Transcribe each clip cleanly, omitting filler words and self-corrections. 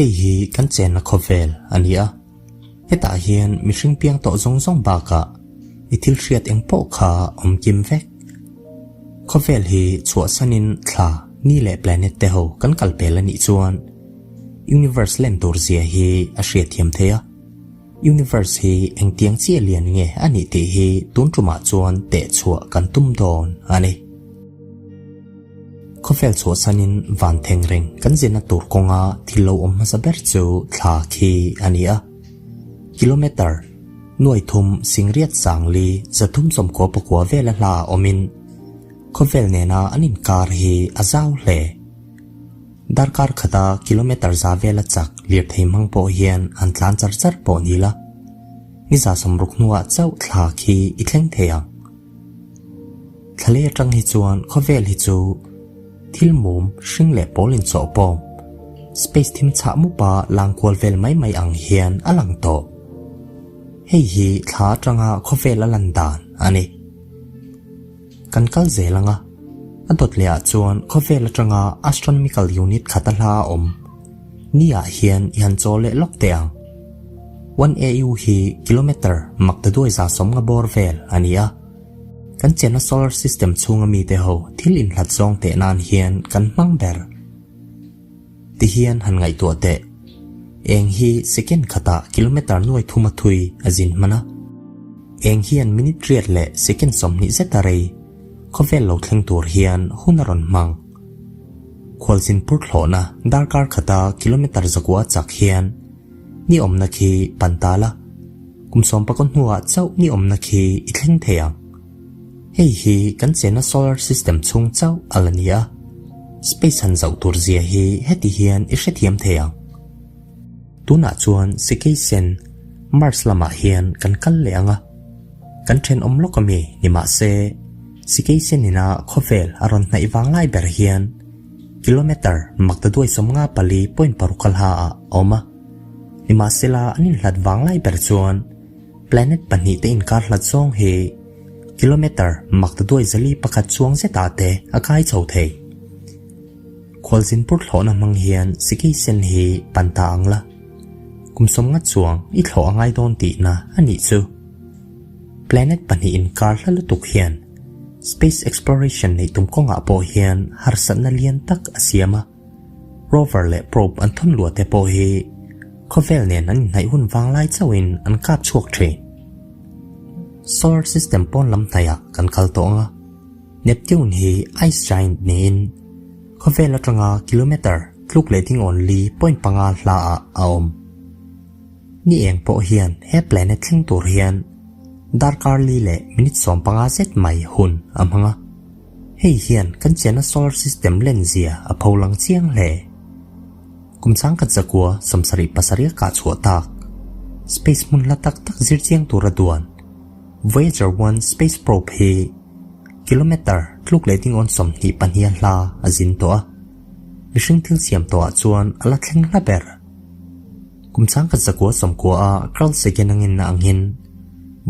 Hei hi kan chenna khawvel a ni a, hetah hian mihring piang tawh zawng zawng bakah i thil hriat eng pawh kha awm kim vek. Khawvel hi chhuahsanin thla, ni leh planet te ho kan kal pel a nih chuan universe len tur zia hi a hriatthiam thei a. Universe hi engtiang chiah lian nge a nih tih hi tun tumah chuan teh chhuah kan tum dawn a ni. Khawvel chhuahsanin van theng reng kan zirna tur kawnga thil lo awm hmasa ber chu thla khi a ni a. Kilometre nuai thum singriat sangli 399 vela hla awmin khawvel nena an inkar hi a zau hle. Darkar khata kilometre za vela chak lirthei hmang pawh hian an tlan char char pawh ni la, ni 60 hnuah chauh thla khi i thleng thei ang. Thlalei atang hi chuan khawvel hi chu thil mum hring leh pawl inchawh pawm, space thim chhah mupa lang kual vel mai mai ang hian a lang tawh. Hei hi thla atanga khawvel a lan dan a ni. Kan kal zel ang a, a dawt leh ah chuan khawvel atanga astronomical unit khat a hla a awm. Ni ah hian i han chawl leh lawk teh ang. One AU hi kilometre mak ta duai 150 bawr vel a ni a. Kan chenna solar system chhunga mite ho thil inhlat zawng teh nan hian kan hmang ber. Ti hian han ngaihtuah teh. Eng hi second khatah kilometre nuai thum a thui a zin hman a. Eng hian minute riat leh second 20 zet a rei khawvel lo thleng tur hian hun a rawn hmang. Khualzin pur thlawhna darkar khata kilometre 900 chak hian ni awmna khi pan ta la, kum 19 hnuah chauh ni awmna khi i thleng thei ang. Hei hi kan chenna solar system chhung chauh a la ni a, space han zauh tur zia hi heti hian i hrethiam thei ang. Tunah chuan Sikei sen Mars lamah hian kan kal leh ang a, kan thenawm lawk ami ni mahse Sikei sen ina khawvel a rawn hnaih vang lai ber hian kilometre mak ta duai 54.6 a hla ah a awm a, nimahsela an inhlat vang lai ber chuan planet pahnih te inkar hlat zawng hi kilometre mak ta duai 401 chuang zetah te a kai chho thei. Khualzin pur thlawhna hmang hian Sikei sen hi pan ta ang la, kum 50 chuang i thlawh a ngai dawn tihna a nih chu. Planet pahnih inkar hla lutuk hian space exploration nei tum kawngah pawh hian harsatna lian tak a siam a. Rover leh probe an thawn luah te pawh hi khawvel nen an inhnaih hun vang lai chauhin an kap chhuak thin. Solar system pawn lam hnaihah kan kal tawh ang a, Neptune hi ice giant niin khawvel atanga kilometre tluk leh ding awn li point panga hlaah a awm. Ni eng pawh hian he planet thleng tur hian darkar li leh minute 15 zet mai hun a hmang a. Hei hian kan chenna solar system len zia a pho lang chiang hle. Kum 1977 a kah chhuah tak, space hmun hla tak tak zir chiang tura duan Voyager 1 space probe hi kilometre tluk leh ding awn 22 a hla a zin tawh a. Mihring thil siam tawhah chuan a la thleng hla ber. Kum 1990 a Carl Sagan angin na angin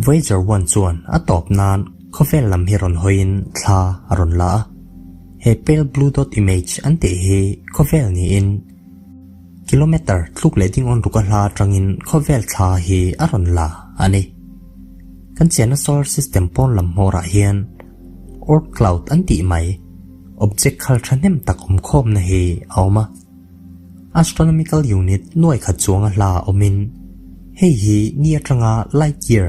Voyager 1 chuan a tawp nan khawvel lam hi rawn hawiin thla a rawn la a. He pale blue dot image an tih hi khawvel niin kilometre tluk leh ding awn ruk a hla atangin khawvel thla hi a rawn la a ni. Kan chenna solar system pawn lam hmawrah hian Oort cloud an tih mai object khal thahnem tak awm khawmna hi a awm a. Astronomical unit nuai khat chuang a hla awmin hei hi ni atanga light year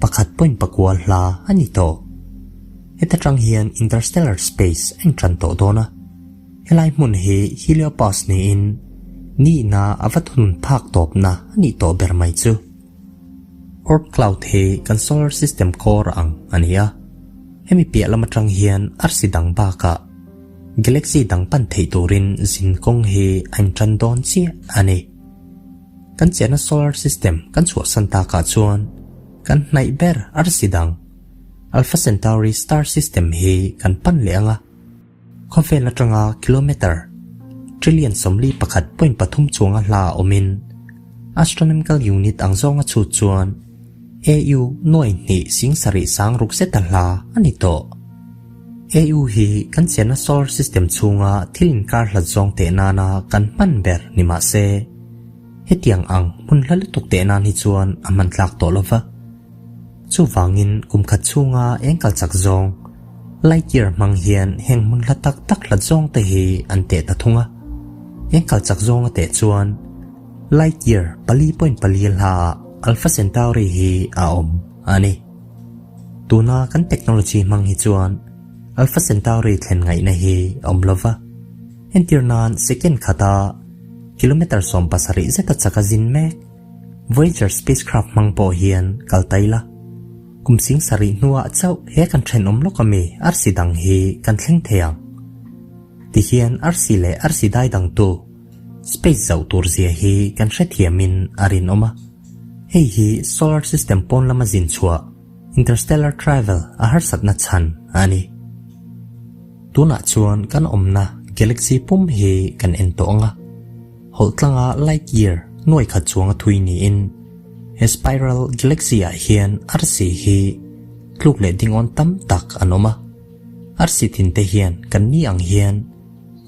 1.9 hla a ni tawh. Heta tang hian interstellar space a intran tawh dawn a. Helai hmun hi heliopause niin ni na a va thunun phak tawpna a nih tawh ber mai chu. Oort cloud hi kan solar system core ang a ni a. Hemi piah lam atang hian arsi dang bakah galaxy dang pan theih turin zin kawng hi a intran dawn chiah a ni. Kan chenna solar system kan chhuahsan takah chuan kan hnaih ber arsi dang Alpha Centauri star system hi kan pan leh ang a. Khawvel atanga kilometre trillion 41.3 chuang a hla awmin astronomical unit ang zawnga chhut chuan AU nuai hnih sing sarih sang ruk zet a hla a ni tawh. AU hi kan chenna solar system chhunga thil inkar hlat zawng teh nana kan hman ber ni mahse. Hetiang ang hmun hla lutuk teh nan hi chuan a hman tlak tawh lo va. Chuvangin kum khat chhunga eng kal chak zawng, light year hmang hian heng hmun hla tak tak hlat zawng te hi an teh ta thung a. Eng kal chak zawng a teh chuan light year 4.4 hlaah Alpha Centauri hi a awm a ni. Tuna kan technology hmang hi chuan Alpha Centauri thlen ngaihna hi a awm lo va. Entir nan second khata kilometer 17 zeta chaka zin mek Voyager spacecraft hmang pawh hian kal ta ila. Kum sing sarih hnuah chauh he kan thenawm lawk ami arsi dang hi kan thleng thei ang. Tihian arsi leh arsi dai dangtu space zauh tur zia hi kan hrethiamin a rinawm a. Hei hi solar system pawn lama zin chhuah interstellar travel a harsatna chhan a ni. Tunah chuan kan awmna galaxy pum hi kan en tawh ang a. Hawlh tlanga light year nuai khat chuang a thui niin he spiral galaxy ah hian arsi hi tluk leh dingawn tam tak an awm a. Arsi thin te hian kan ni ang hian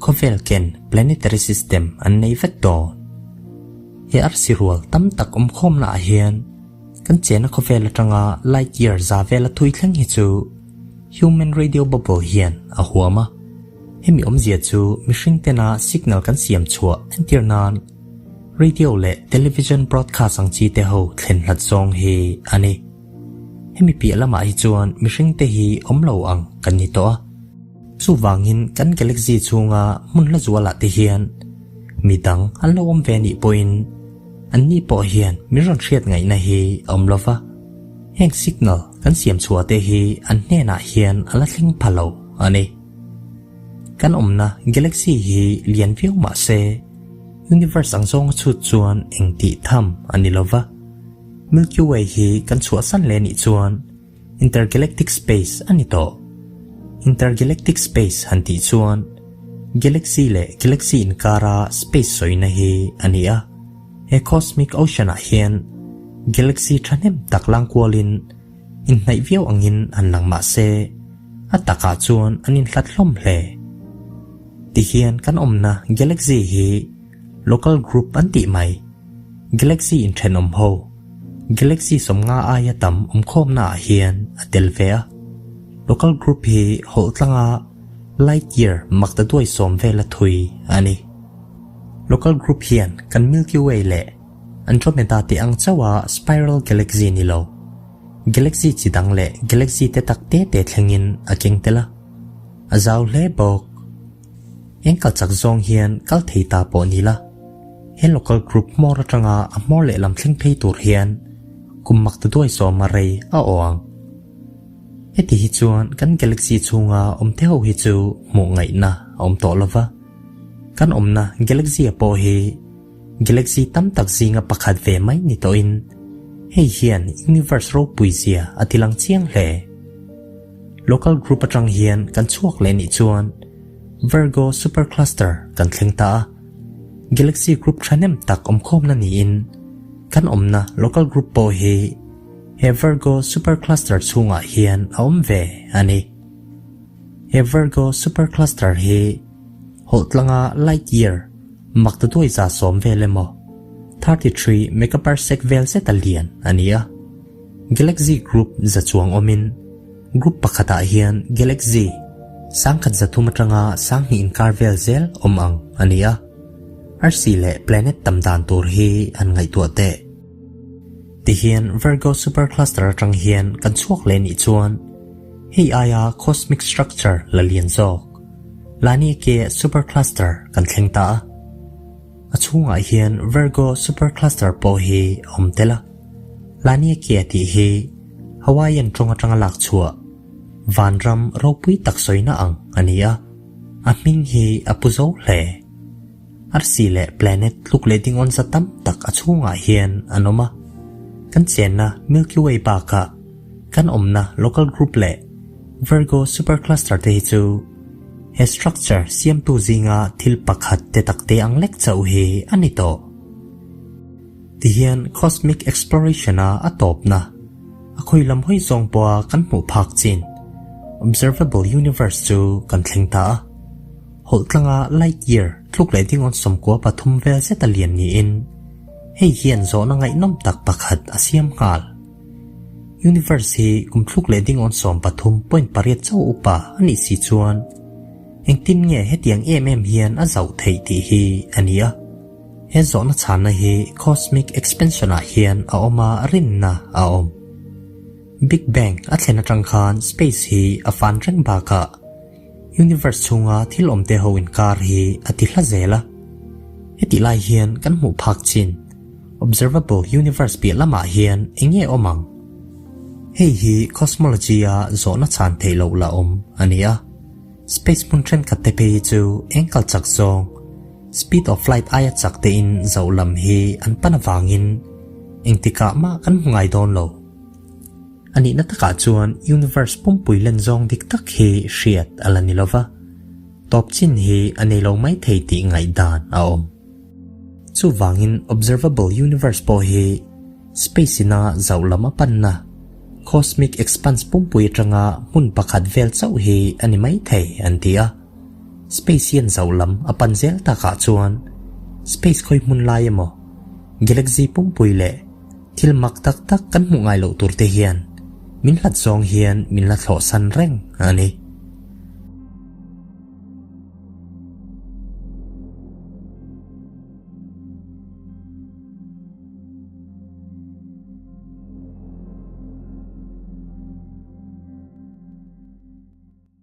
khawvel ken planetary system an nei vek dawn. He arsi rual tam tak awm khawmna ah hian kan chena khawvel atanga light year za vela thui thleng hi chu human radio bubble hian a huam a. Hemi awmzia chu mihring tena signal kan siam chhuah entir nan radio leh television broadcast ang chi te ho thlen hlat zawng hi a ni. Hemi piah lamah hi chuan mihring te hi awm lo ang kan ni tawh a. Chuvangin kan galaxy chhunga hmun hla zualah te hian mi dang an lo awm ve anih pawhin anni pawh hian min rawn hriat ngaihna hi a awm lo va. Heng signal kan siam chhuah te hi an hnenah hian a la thleng pha lo a ni. Kan awmna galaxy hi lian viau mah se universe ang zawnga chhut chuan eng tih tham a ni lo va. Milky Way hi kan chhuahsan leh anih chuan intergalactic space a ni tawh. Intergalactic space han tih chuan galaxy leh galaxy inkara space sawina hi a ni a. He cosmic ocean ah hian galaxy thahnem tak lang kualin inhnaih viau angin an lang mah se a takah chuan an inhlat hlawm hle. Tihian kan awmna galaxy hi local group an tih mai. Galaxy inthenawm ho, galaxy 50 aia tam awmkhawmna ah hian a tel ve a. Local group hi hawlh tlanga light year mak ta duai sawm vela thui a ni. Local group hian kan Milky Way leh Andromeda te ang chauha spiral galaxy ni lo, galaxy chi dang leh galaxy te tak te te thlengin a keng tel a. A zau hle bawk. Eng kal chak zawng hian kal thei ta pawh ni la, he local group hmawr atanga a hmawr lehlam thleng phei tur hian kum mak ta duai sawma rei a aw ang. Heti hi chuan kan galaxy chhunga awm te ho hi chu hmuh ngaihna a awm tawh lo va. Kan awmna galaxy a pawh hi galaxy tam tak zinga pakhat ve mai ni tawhin hei hian universe ropui zia a ti lang chiang hle. Local group atang hian kan chhuak leh nih chuan Virgo Supercluster kan thleng ta a. Galaxy group thahnem tak awmkhawmna niin kan awmna local group pawh hi he Virgo Supercluster chhungah hian a awm ve a ni. He Virgo Supercluster hi hawlh tlanga light year mak ta duai za sawm vel emaw 33 megaparsec vel zeta lian a ni a. Galaxy group za chuang awmin group pakhatah hian galaxy 1300 atanga 2000 inkar vel zel awm ang a ni a. Arsi leh planet tam dan tur hi an ngaihtuah teh. Tihian Virgo Supercluster atang hian kan chhuak leh nih chuan hei aia cosmic structure la lian zawk Laniakea Supercluster kan thleng ta a. A chhungah hian Virgo Supercluster pawh hi a awm tel a. Laniakea tih hi Hawaiian tawng atanga lak chhuah vanram ropui tak sawina ang a ni a, a hming hi a pu zo hle. Arsi leh planet tluk leh dingawn za tam tak a chhungah hian an awm a. Kan chenna Milky Way bakah kan awmna local group leh Virgo Supercluster te hi chu he structure siamtu zinga thil pakhat te tak te ang lek chauh hi a ni tawh. Tihian cosmic exploration a a tawpna a khawi lam hawi zawng pawha kan hmuh phak chin observable universe chu kan thleng ta a. Hawlh tlanga light year tluk leh dingawn 93 vel zeta lian niin. Hei hian zawhna ngaihnawm tak pakhat a siam nghal. Universe hi kum thluk leh dingawn 13.8 chauh upa a nih si chuan engtin nge hetiang em em hian a zauh theih tih hi a ni a. He zawhna chhanna hi cosmic expansion ah hian a awm a rinna a awm. Big Bang a thlen atang khan space hi a fan reng bakah Universe chhunga thil awmte ho inkar hi a ti hla zel a. Hetih lai hian kan hmuh phak chin observable universe piah lamah hian eng nge awm ang? Hei hi cosmology-a zawhna chhan theih loh la awm a ni a. Space hmun thenkhat te phei hi chu eng kal chak zawng, speed of light aia chak tein zoh lam hi an pan avangin engtikah mah kan hmu ngai dawn lo. A nihna takah chuan universe pumpui len zawng dik tak hi hriat a la ni lova, tawp chin hi a nei lo mai thei tih ngaihdan a awm. Chuvangin observable universe pawh hi space ina zauh lam a panna cosmic expanse pumpui atanga hmun pakhat vel chauh hi a ni mai thei an ti a. Space hian zauh lam a pan zel takah chuan space khawi hmun lai emaw galaxy pumpui leh Thil mak tak tak kan hmuh ngai loh tur te hian min hlat zawng hian min la thlawhsan reng a ni.